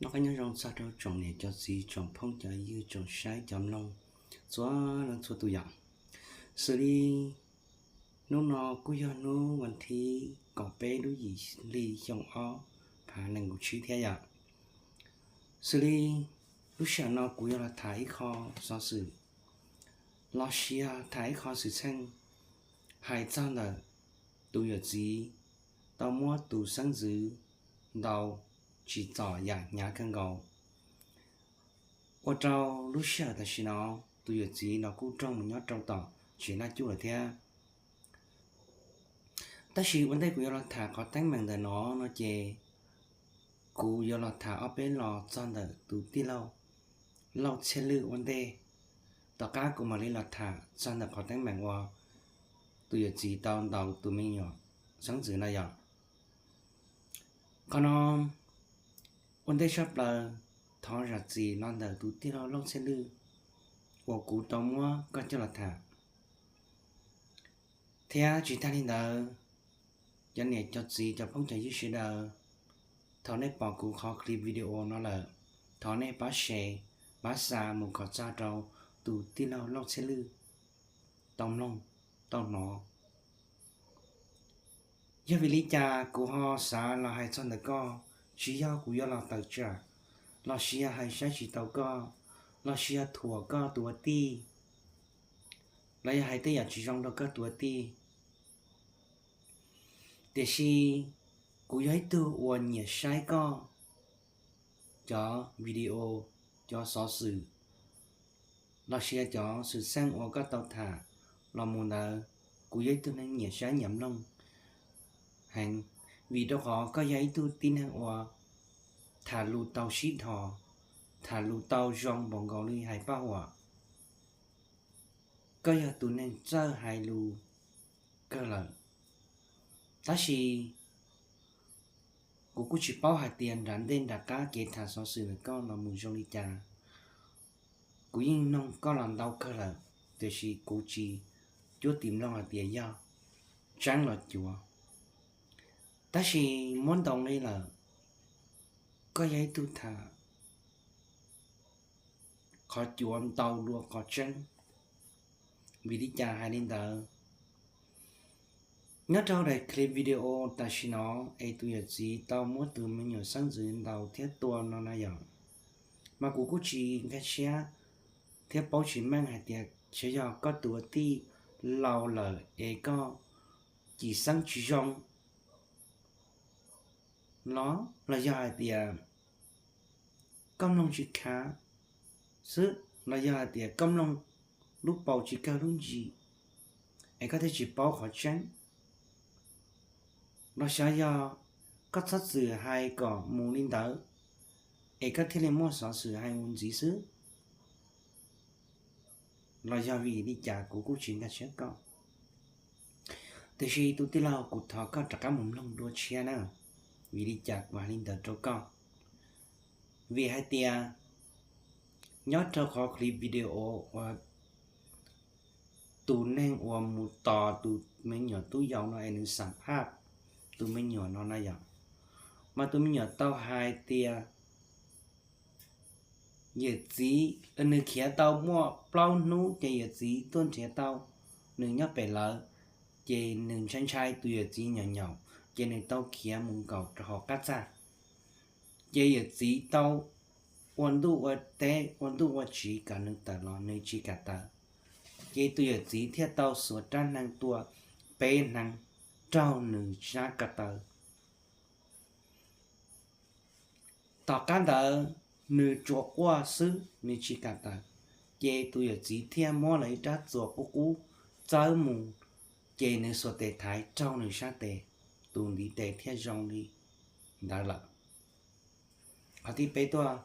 Noj qab nyob zoo txog rau tsoom niam cov txiv, tsoom phooj cov ywg, tsoom saib cov mloog txhua leej txhua tus yom. Xws li hnub no kuj yog hnub vas thib kaum peb lub yim hli xyoo ob phav nees nkaum tsib thiab yom. Xws li lub sij hawm no kuv yuav los tham ib qho xov xwm los sis tham ib qho xwm txheej hais txog ntawm tus yawm txiv tau muab tus xeeb ntxwv ntaus tsis txom yam hnyav kawg nkaus. Ua rau lub sij hawm tam sim no tus yawm txiv los kuj raug mus nyob rau tom tsev laj cuj lawm thiab. Tab sis ua ntej kuv yuav los tham qhov teeb meem ntawm no no ces kuv yuav los tham ob peb los txog ntawm tus tij laug Lauj Txhiaj Lwj ua ntej. Tom qab kuv mam li los tham txog ntawm qhov teeb meem uas tus yawm txiv tau ntaus tus me nyuam xeeb ntxwv no yom. Qhov no ua ntej tshaj plaws thov zam txim los ntawm tus tij laug Lauj Txhiaj Lwj uas kuv tau muab koj coj los tham. Thiab tsis tag li ntawd, cov niam cov txiv cov phooj cov ywg sawv daws, thaum nej pom kuv qhov clip video no lawm, thov nej pab share, pab xa mus kom txog rau tus tij laug Lauj Txhiaj Lwj tau mloog, tau hnov. Yog vim li cas kuv ho xav los hais txog ntawm koj? Tsis yog kuv yuav los tawm tsam los sis yog hais saib tsis taus koj los sis yog thuam koj tus ua tij los yog hais tej yam tsis zoo rau koj tus ua tij. Tiam sis kuv yog ib tug uas nyiam saib koj cov video, cov xov xwm los sis yog cov xwm txheej uas koj tau tham los mus ntawd, kuv yog ib tug neeg nyiam saib nyiam mloog heev, vim rau qhov koj yog ib tug tib neeg uas tham lus tau sib dhos, tham lus tau zoo npaum nkaus li hais paj huam. Koj yog tus neeg txawj hais lus kawg lawm. Tab sis kuv kuj tsis paub hais tias nram ntej nram qab kev tham xov xwm ntawm koj los mus zoo li cas. Kuv yeej noog koj los ntau kawg lawm, tiam sis kuv tsis cuab tim mloog hais tias yog tseeb los cuav. Tab sis muab ntoo li lawm, koj yog ib tug tham qhov cuav ntau dua qhov tseeb. Vim li cas hais li ntawd? Nyob rau daim clip video tam sim no es tus yawm txiv tau muab tus me nyuam xeeb ntxwv ntaus thiab tua no na yom, mas kuv kuj tsis nkag siab thiab paub tsis meej hais tias xyov yog koj tus ua tij laus lawm es koj cim xeeb tsis zoo los, los yog hais tias koj mloog tsis khav xwb, los yog hais tias koj mloog lub paus tsis kawg lub ntsis es koj thiaj tsis paub qhov tseeb, los xyov yog koj txhob txwm hais kom mus li ntawd es koj thiaj li muaj xov xwm hais mus ntxiv xwb, los yog vim li cas kuv kuj tsis nkag siab koj. Tiam sis tus tij laug, kuv thov koj rov qab mus mloog dua tshiab na, vim li cas kuv hais li ntawd rau koj. Vim hais tias nyob rau qhov clip video uas tus neeg uas mus tos tus me nyuam tub yau no es nws xam phaj tus me nyuam no na yom, mas tus me nyuam tau hais tias yawm txiv, nws khiav tau muaj plaub hnub ces yawm txiv tuaj nrhiav tau nws nyob pem lawv, ces nws ntshai ntshai tus yawm txiv nyuam nyaum ces nws tau khiav mus nkaum rau hauv qab txaj. Ces yawm txiv tau ua ntuj ua teb ua ntuj ua tsiv kom nws tawm los nws tsis kam tawm, ces tus yawm txiv thiaj tau xuas rab hneev tua peb hneev raug nws sab ko taw. Tom qab ntawd nws tsuas quaj xwb nws tsis kam tawm, ces tus yawm txiv thiaj muab lawv ib rab txuas qub qub txawb mus, ces nws xuas tes thaiv raug nws sab tes, tus ntiv tes thiaj zoo li ntawd lawm. Qhov thib peb tuaj,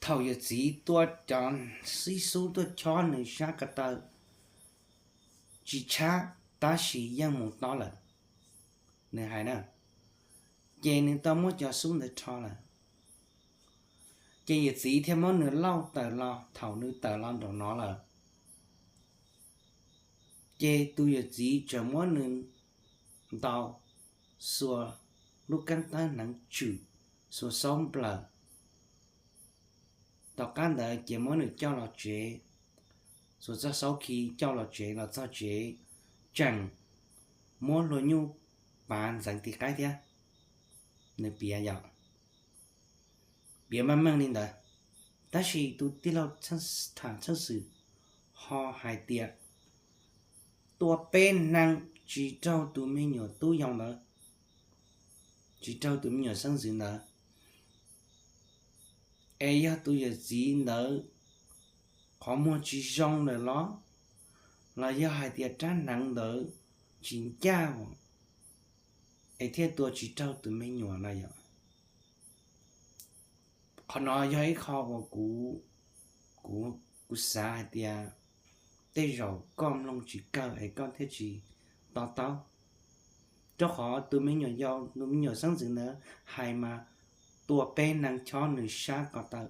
thaum yawm txiv tua cov xib xub tuaj chob nws sab ko taw tsis tshab, tab sis yeej mus tob lawm, nws hais na, ces nws tau muab cov xub ntawd rho lawm. Ces yawm txiv thiaj muab nws lauj tawm los, thaum nws tawm los nraum no lawm, ces tus yawm txiv tseem muab nws ntaus, xuas lub keeb tawb hneev tswm xuas xaub nplawm. Tom qab ntawd ces muab nws coj los tsev, xuas txoj xaub khi coj los tsev, los txog tsev tseem muab hlua nyuj pav ntxeev tim qaib thiab. Nws piav yom, piav meej meej li ntawd. Tab sis tus tij laug tham tsheej xwm ho hais tias tua peb hneev tsis raug tus me nyuam tub yau ntawd, tsis raug tus me nyuam xeeb ntxwv ntawd. Es yog tus yawm txiv ntawd qhov muag tsis zoo lawm los, los yog hais tias rab hneev ntawd tsis ncaj es thiaj tua tsis raug tus me nyuam no yom. Qhov no yog ib qho uas kuv, kuv, kuv xav hais tias tej zaum koj mloog tsis kawg es koj thiaj tsis to taub. Rau qhov tus me nyuam yau, tus me nyuam xeeb ntxwv ntawd hais mas tua peb hneev chob nws sab ko taw,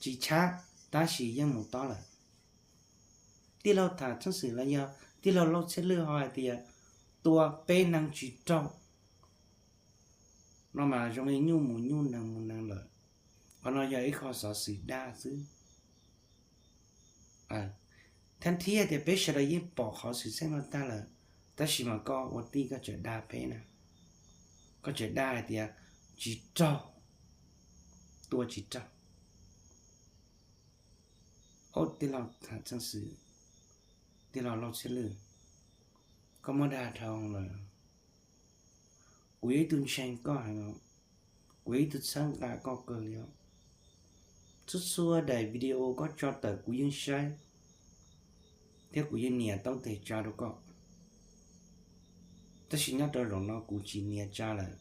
tsis tshab, tab sis yeej mus tob lawm. Tij laug tham tsheej xwm los yog tij laug Lauj Txhiaj Lwj ho hais tias tua peb hneev tsis raug no mas zoo li nyuj mus nyuj, nees mus nees lawm. Qhov no yog ib qho xov xwm dag xwb. Thab thiab tias peb sawv daws yeej pom qhov xwm txheej no tag lawm, tab sis mas koj ua tij koj tseem dag peb na, koj tseem dag hais tias tsis raug, tua tsis raug. Ob tij laug tham tsheej xwm, tij laug Lauj Txhiaj Lwj, koj muab dag dhau lawm. Kuv yog ib tug ntseeg koj heev, kuv yog ib tug txhawb nqa koj kawg li os. Txhua txhua daim video koj tso tawm kuv yeej saib thiab kuv yeej nias taub tes tsa rau koj. Tab sis nyob rau zaum no kuv tsis nias tsa lawm,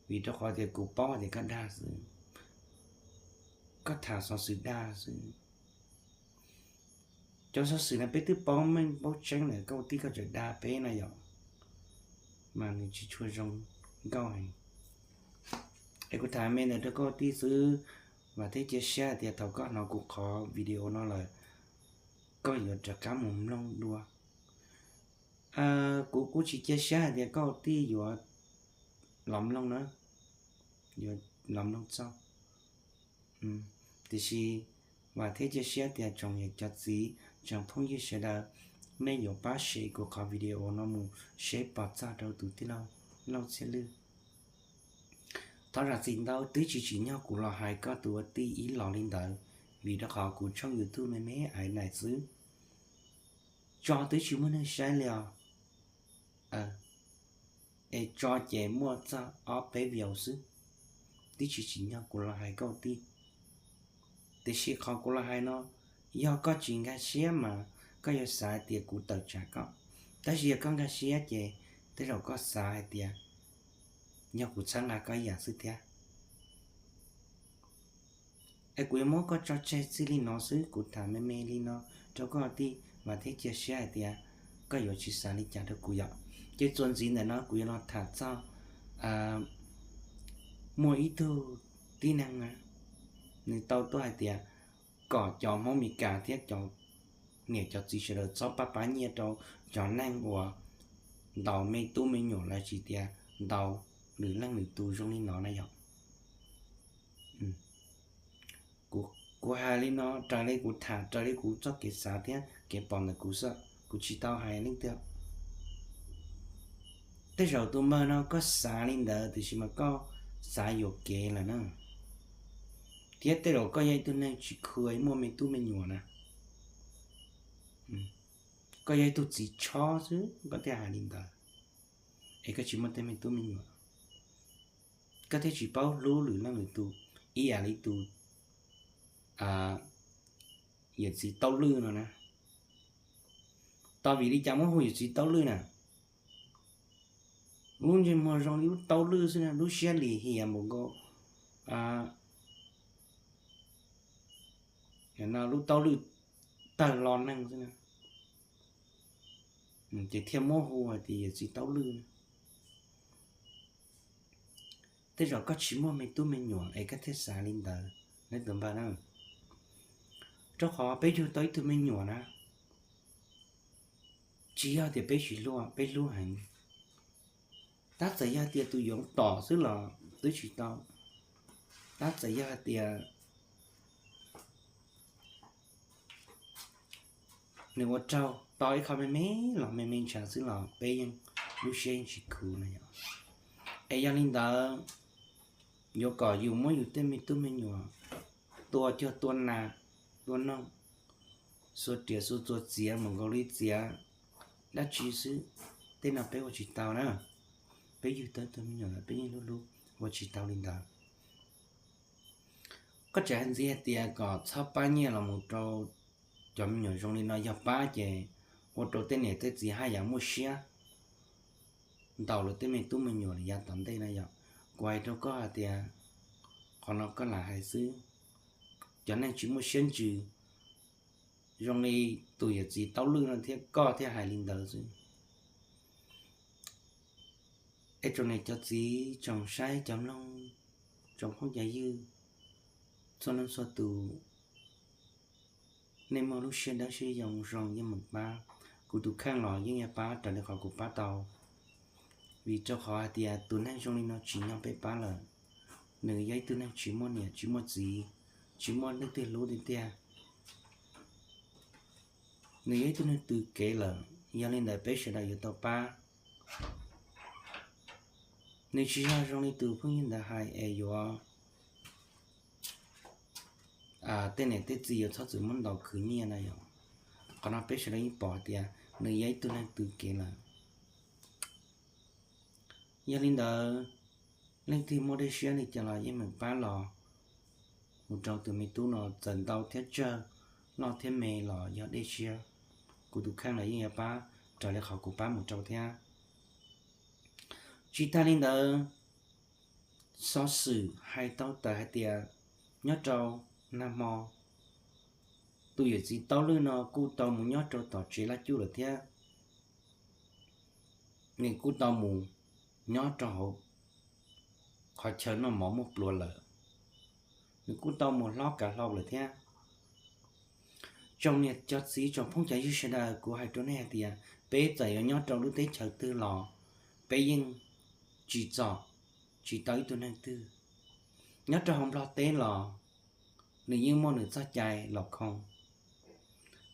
vim rau qhov tias kuv paub tias koj dag xwb, koj tham xov xwm dag xwb. Cov xov xwm no peb twb paub meej paub tseeb lawm, koj ua tij koj tseem dag peb na yom, mas nws tsis tshua zoo nkauj heev. Es kuv tham me ntawd rau koj ua tij xwb, vam thiab cia siab hais tias thaum koj hnov kuv qhov video no lawm, koj yuav rov qab mus mloog dua. Kuv kuj tsis cia siab hais tias koj ua tij yuav los mloog na, yuav los mloog txog. Tiam sis vam thiab cia siab tias tsoom niam cov txiv tsoom phooj ywg sawv daws, nej yuav pab share kuv qhov video no mus seb pom txog rau tus tij laug Lauj Txhiaj Lwj. Thov zam txim ntau, twb tsis tsim nyog kuv los hais koj tus ua tij ib los li ntawd, vim rau qhov kuv tshooj YouTube me me aiv naim xwb, tso twb tsis muaj neeg saib li os. Es tso ces muaj txog ob peb view xwb, twb tsis tsim nyog kuv los hais koj ua tij. Tiam sis qhov kuv los hais no, yog koj tsis nkag siab mas koj yuav xav tias kuv tawm tsam koj, tab sis yog koj nkag siab ces tej zaum koj xav hais tias yog kuv txhawb nqa koj ib yam xwb thiab. Es kuv yuav muab koj tso tseg txij li no xwb, kuv tham me me li no rau koj tij, vam thiab cia siab hais tias koj yuav tsis xav li cas rau kuv yom. Ces txuas ntxiv ntawm no kuv yuav los tham txog muaj ib tug tib neeg na, nws tau tuaj hais tias kom cov Hmoob Mes Kas thiab cov niam cov txiv sawv daws txhob pab pab nyiaj rau cov neeg uas ntaus me tub me nyuam los sis tias ntaus lwm leej lwm tus zoo li no na yom. Kuv hais li no raws li kuv tham, raws li kuv txoj kev xav thiab kev pom ntawm kuv xwb, kuv tsis tau hais leej twg. Tej zaum tus npawg no koj xav li ntawd tiam sis mas koj xav yuam kev lawm na. Thiab tej zaum koj yog ib tug neeg tsis khuv muaj me tub me nyuam na. Koj yog ib tug txiv tshob xwb koj thiaj hais li ntawd, es koj tsis muaj tej me tub me nyuam, koj thiaj tsis paub hlub lwm leej lwm tus ib yam li tus yawm txiv Taub Lwj no na. Tos vim li cas muab hu yawm txiv Taub Lwj na? Lub ntsej muag zoo li lub taub lwj xwb na, lub siab lim hiam npaum nkaus lub taub lwj tawg lo neeg xwb na. Ces thiaj muab hu hais tias yawm txiv Taub Lwj na. Tej zaum koj tsis muaj me tub me nyuam es koj thiaj xav li ntawd na tus npawg na. Rau qhov peb yug tau ib tug me nyuam na, tsis yog tias peb tsis hlub, peb hlub heev. Tab txawm yog tias tus yoov tom xwb los twb tsis tau. Tab txawm yog hais tias nws ua raug tau ib qho me me los me me ntshav xwb los peb yeej lub siab yeej tsis khuv no yom. Es yog li ntawd, yuav kom yus muab yus tej me tub me nyuam tua cuag tua nas tua noog, xuas riam xuas txuas txiav mus nkaus li txiav dab tsi xwb, tej no peb ua tsis tau na. Peb yug tau tus me nyuam los peb yeej hlub hlub, ua tsis tau li ntawd. Koj tseem hais ntxiv hais tias kom txhob pab nyiaj los mus rau cov me nyuam zoo li no, yog pab ces ua rau tej niam tej txiv haj yam muaj siab ntaus lawv tej me tub me nyuam li yav tom ntej na yom. Kuv hais rau koj hais tias qhov no koj lam hais xwb. Cov neeg tsis muaj siab ntsws zoo li tus yawm txiv Taub Lwj no thiab koj thiaj hais li ntawd xwb. Es tsoom niam cov txiv tsoom saib cov mloog, tsoom phooj cov ywg txhua leej txhua tus, nej muaj lub siab dawb siab zoo yeej meem pab. Kuv tus kheej los yeej yuav pab raws li qhov kuv pab tau, vim rau qhov hais tias tus neeg zoo li no tsim nyog peb pab lawm. Nws yog ib tug neeg tsis muaj niam tsis muaj txiv, tsis muaj leej twg hlub tiag tiag. Nws yog ib tug neeg tws kev lawm, yog li ntawd peb sawv daws yuav tau pab. Nws tsis yog zoo li tus phooj ywg ntawd hais es yuav, tej niam tej txiv yuav txhob txwm muab ntaus khwv nyiaj na yom. Qhov no peb sawv daws yeej pom tias nws yog ib tug neeg tws kev lawm. Yog li ntawd, leej twg muaj dej siab li cas los yeej meem pab los mus rau tus me tub no, txawm ntau thiab tsawg, loj thiab me los yog dej siab, kuv tus kheej los yeej yuav pab raws li qhov kuv pab mus rau thiab. Tsis tag li ntawd, xov xwm hais tau tawm hais tias nyob rau nag hmo, tus yawm txiv Taub Lwj no kuj tau mus nyob rau tom tsev laj cuj lawm thiab. Nws kuj tau mus nyob rau hauv qhov chaw noj mov muaj pluas lawm. Nws kuj tau mus hlob kav hlau lawm thiab. Tsoom niam cov txiv tsoom phooj cov ywg sawv daws, kuv hais rau nej hais tias peb txawm yuav nyob rau lub teb chaws twg los peb yeej tsim txom tsis tau ib tug neeg twg. Nyob rau hauv Nplog teb los nws yeej muaj nws txoj cai los khoo.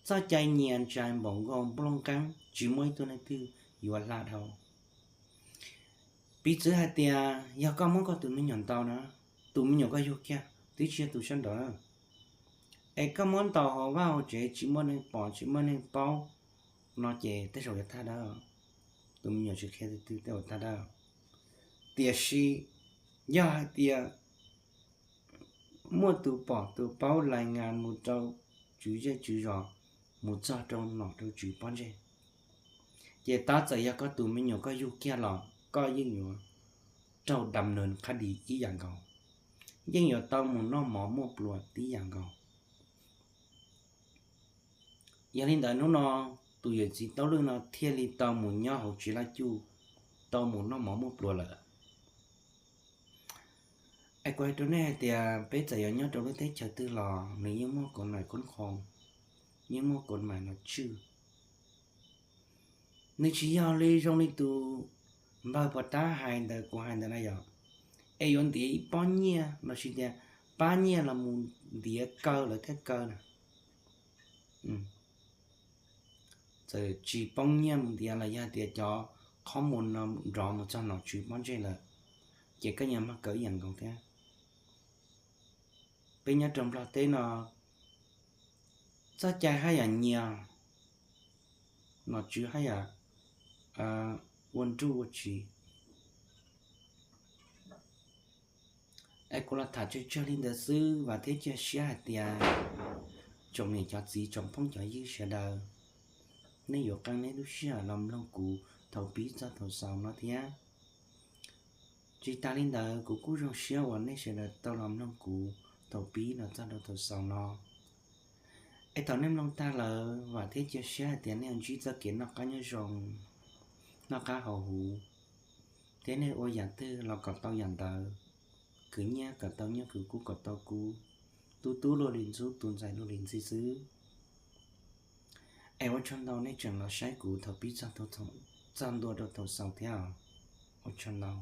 Txoj cai nyias ntsais npaum nkaus nplooj nqeeb, tsis muaj ib tug neeg twg yuav hla dhau. Piv txwv hais tias yog koj muab koj tus me nyuam ntaus na, tus me nyuam koj yug kiag twb tsis yog tus sab nraud na, es koj muab ntaus hauv vaj hauv tsev tsis muaj neeg pom tsis muaj neeg paub no ces tej zaum yuav tag dawb. Tus me nyuam tsis qhia twg tej zaum tag dawb. Tiam sis yog hais tias muaj tus pom tus paub lais ngas mus rau tswv zej tswv zos, mus txog rau nom rau tswv pob ntseg, ces tab txawm yog koj tus me nyuam koj yug kiag los koj yeej yuav raug dam nws qhab dis ib yam nkaus, yeej yuav tau mus noj mov muaj pluas tib yam nkaus. Yog li ntawd hnub no tus yawm txiv Taub Lwj no thiaj li tau mus nyob hauv tsev laj cuj, tau mus noj mov muaj pluas lawm. Es kuv hais rau nej hais tias peb txawm yuav nyob rau lub teb chaws twg los nws yeej muaj kod mais khoob qhoo, yeej muaj kod mais los tswj. Nws tsis yog li zoo li tus npawg pov tab hais ntawd kuv hais ntawd na yom, es yuav ntiav ib pob nyiaj los sis tias pab nyiaj los mus ntiav kaw lawv thiaj kaw na. Txawm tsis poob nyiaj mus ntiav los yog tias cov qhob mus no nrov mus txog nom tswv pob ntseg lawm, ces koj nyias mag kaw ib yam nkaus thiab. Peb nyob rau Nplog teb no txoj cai haj yam nyias, nom tswv haj yam ua nruj ua tsiv. Es kuv los tham tsawg tsawg li ntawd xwb, vam thiab cia siab hais tias tsoom niam cov txiv tsoom phooj cov ywg sawv daws, nej yuav qee nej lub sij hawm los mloog kuv thaum pib txog thaum xaus no thiab. Tsis tas li ntawd kuv kuj zoo siab uas nej sawv daws tau los mloog kuv thaum pib los txog rau thaum xaus no. Es thaum nej mloog tag lawm, vam thiab cia siab hais tias nej yuav ntsib txoj kev noj qab nyob zoo, noj qab haus huv, thiab nej ua yam twg los kom tau yam ntawd, khwv nyiaj kom tau nyiaj, khwv kub kom tau kub, tu tub luag li ntxub, tu ntxhais luag li ntxhi xwb. Es ua tsaug ntau nej tseem los saib kuv thaum pib txog ntua rau thaum xaus thiab. Ua tsaug ntau.